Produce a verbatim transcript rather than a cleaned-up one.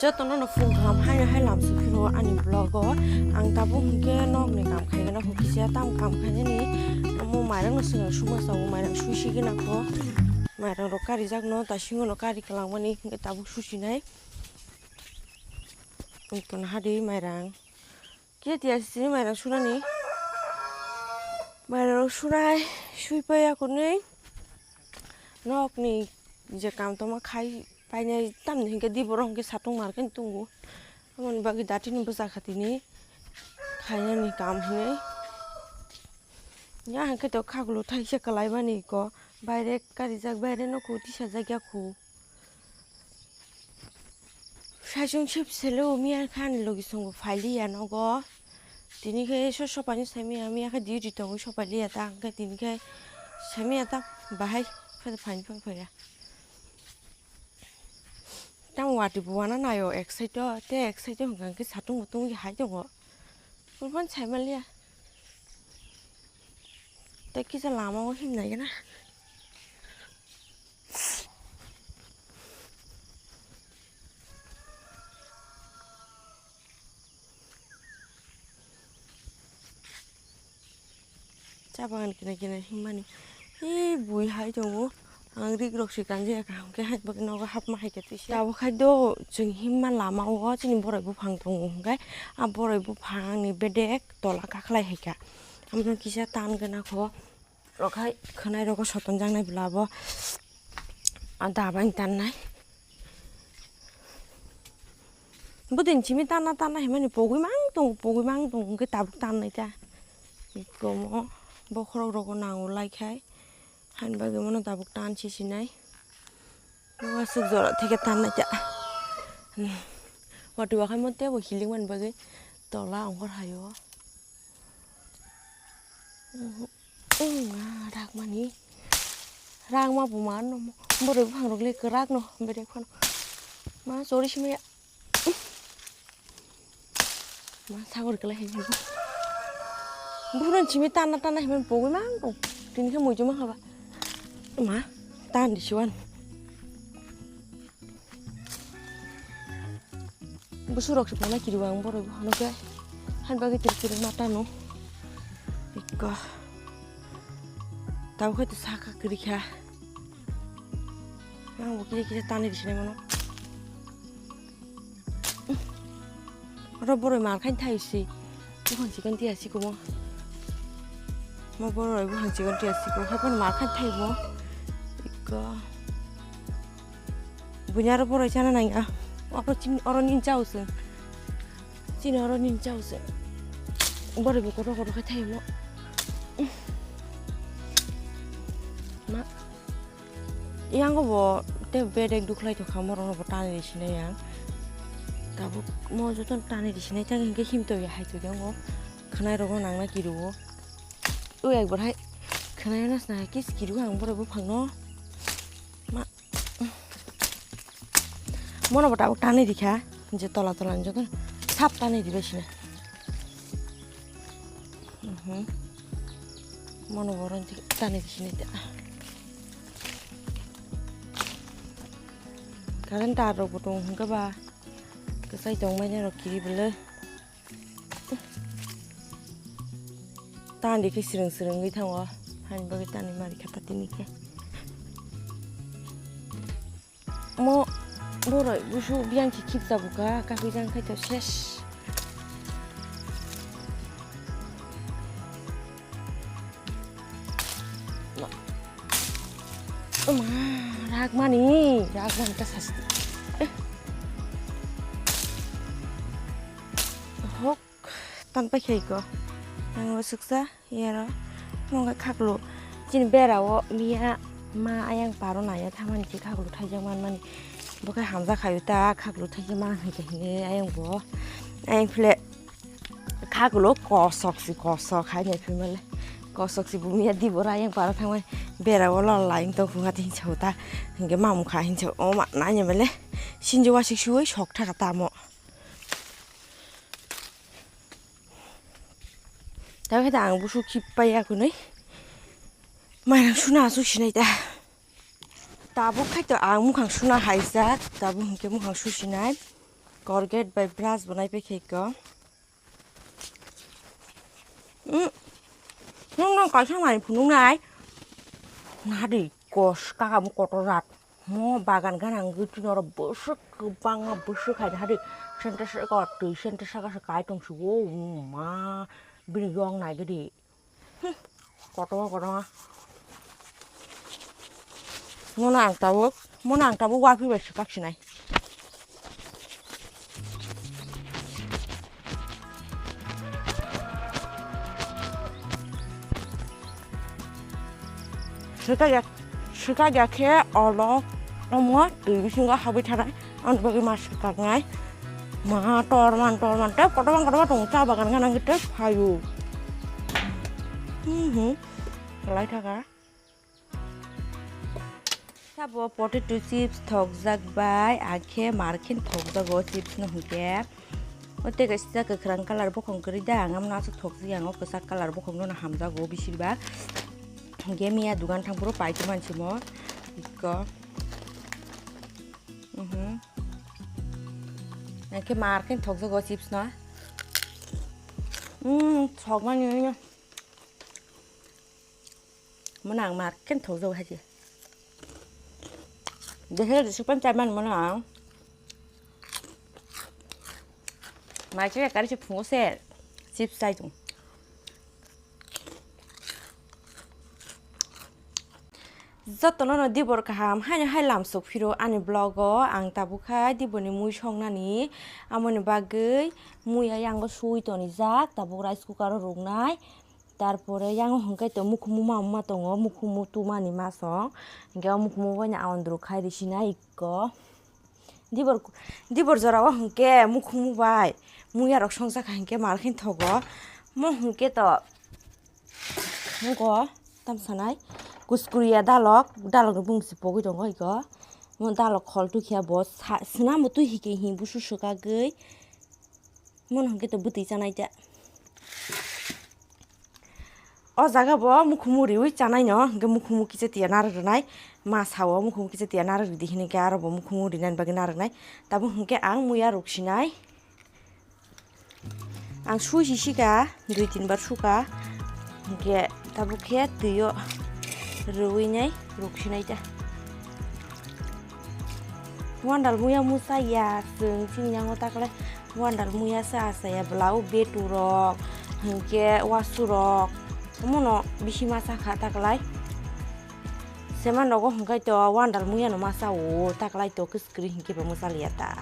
Jotono no phung kaham haino hai lamsok phiro ani vlog o. Ang tabuk hinkhe nokni kam khaigena kho kisa tam kam khainani. Omo mairang no swnam suma sao mairang sui sigena kho. Mairang rok karijak no tasingo no kari kwlangmani hinkhe tabuk susinai. Tong hadi mairang. Kisa tiya sini mairang sunani. Mairang rok sunai sui paiya kwnwi. Nokni je kam tongma khai painai tamni hinkhe di borok hinkhe satung markhe tongo. Aboni bagwi datini bwsa khatini khainani kam hinwi. Ya hinkhe to khakulu thaisa kwlaimani ko baire karijak baire nokho tisajak ya kho. Saichung sip selo miya khan logi songo phailiya nogo. Tini khe so sopani samiya miya khe duty tongo sopailiya ta hinkhe tini khe samiya ta bahai khe phaini phang phaiya. Tamo watwi bo wana nayo ek side o, tei ek side o hwnka hwnkhe satung bo tungwi hai tongo. Phone phone sai manliya. Tei kisa lama o himnai gana. Cha bagan kina kina himmani. Hi bui hai tongo. Ang rik rok se kanjaya kaham khe hai bagwi nogo hapma hai khe twi se. Tabuk khai do chwng himma lama o chini borai buphang tongo hwnkhe a borai buphang ni bedek tola kakhlai hai kha. Amno kisa tan gana kho. Rok hai khwnai rogo sotonjaknai bwla bo. A da bai tannai. Budin simi tanna tanna himani pogwi mang tongo, pogwi mang tongo, hwnkhe tabuk tannai ta. Komo bokhorok rogo nango lai khai. Hani bagwi mano tabuk tan sisinai. Wasuk jora theke tannai ta. Watwi wakhai mo tebo healing mani bagwi tola ongkhor haio. Rakmani. Rakma buma no. Boroi buphang rok le kwrak no. Bedek phano. Ma chori simaya. Ma sagor kala hai. Buron simi tanna tanna himan pogwi mang tong. Tini khe muitu ma haba. Ma tan di siwan. Busurok se pona kiri wang borok hano khe. Han bagwi tiri tiri ma tano. Ikko. Tabo khe to saka kiri kha. Nang bo kiri kiri tani di sinai mano. Oro boroi mar khain thai si. Buphang chikon tiya sikomo. Mo boroi buphang chikon tiya siko. Hapan mar khain thai mo. Ikko. Bunya oro boroi chana nang ya. Oro chini oro nin chao se. Chini oro nin chao se. Boroi bo kotor kotor khai thai mo. Ma. Yango bo te bedek dukhlai tokha, morokno bo tani risinai ang. Tabuk mo jotono tani risinai, tei hinkhe himtwi hai twi tongo. Khwnai rogo nangna kiruo. O ekbar hai khwnai no sna kis kiruo ang borok buphangno. Ma. Mono bo tabuk tani rikha, je tola tola ni jotono sap tani ribai sina. Mhm. Mono bo ron tani risinai ta. Current tar rok bo tong hwnkhe ba kwchai tong mani rok kiri bwlwi. Tani khe swrwng swrwngwi thango, hani bagwi tani mari kha ta tini khe. Mo boroi busu biyang khe khipsa buka, kakui jang khai to ses. Oma, rak mani, rak mani ta sasti. Eh. Hok, tan pai khai ko. Ang bo suksa. Yero, mungkha khaklu. Chini bera o miya ma ayang paro naya thamani khe khaklu thaijak manmani. Bo khe hamjak khayu ta khaklu thaijak man hai khe hini ayang bo. Ayang phile khaklu kosok si kosok hai nai phimale. Kosok si bo miya di bora ayang paro thangmani. Bera o lol laing tong khunga tin chau ta. Hingke mamung kha hin chau. O ma nanya male. Sinjo wasik suwi sok thaka tamo. Tabuk khe ta ang busu khip pai ya kunui. Mairang suna asuk sinai ta. Tabuk khai to ang mukhang suna haijak. Tabuk hinkhe mukhang susinai. Colgate bai brush bo nai pekhe ko. Hmm. Nung nang kaisa nai phunuk nai. Nadi kos kaka mu kotor rat. Mo bagan ganang gwi tini oro bwswk kwbangma bwswk hai hadi sente saka twi sente saka se kai tong sugo ma bini yong nai gidi. Hmm, kotor kotor. Mono ang tabuk, mono ang tabuk wapi bai swkak sinai. Swkak ya, swkak ya khe olo omo twi bisingo habwi thanai, ani bagwi ma swkaknai. Ma torman torman tei kotorma kotorma tongo, cha bagan gana khe tei phaio. Hmm, hmm. Kwlai thaka. Sabo potato chips thokjak bai, akhe markhin thokjago chips no hwnkhe. O tei kaisa kwkhwrang colour bokhong kwrwi da, ang amno aswk thokjak ya, ang o kwchak colour bokhong no hamjago bisibak. Hwnkhe miya dugan thang phuru paitwi mansimo. Ikko. Mhm. Hwnkhe markhin thokjago chips no. Hmm, thokmani. Mwnang mar ken thokjak hai se. Dehe rwsukpan chai man mwnang. Mai se kari se phungo se chips chai tung. Jotono no dibor kaham haino hai lamsok phiro ani vlog o ang tabuk khai dibor ni mui songnani amoni bagwi mui yango sui tonijak tabuk rice cooker o ruknai. Tarpore yang hwnkhe to mukhumu ma wngma tongo, mukhumu tumani masong. Hwnkhe o mukhumu bai no aondru khai rwsina ikko. Dibor, dibor jora o hwnkhe mukhumu bai muya rok songcha kha hwnkhe mal khe thogo. Mo hwnkhe to, hwnkhe tam sanai kuskuriya dalok, dalok ni bumung se pogwi tongo ikko. Mo dalok khol tukhiya bo sa-, swnam bo twi hike hi busu swkagwi. Mo hwnkhe to bwtwi chanai ta. O jaga bo mukhumu riwi chanai no, hwnkhe mukhumu kisa tiya narwk rwnai. Ma sao mukhumu kisa tiya narwk ridi hinwi khe aro bo mukhumu rinani bagwi narwknai. Tabuk hwnkhe ang muya ruksinai. Ang sui si sika, dui tin bar suka. Hwnkhe tabuk khe twi o rwinai ruksinai ta. Wandal muya musa ya, chwng chini yango taklai wandal muya sa asa ya, bwla o betu rok, hwnkhe wasu rok, omono bisi masa kha taklai. Seman rogo hwnkhe to wandal muya no masa o, taklai to kwskwrwi hwnkhe bo mwsa liya ta.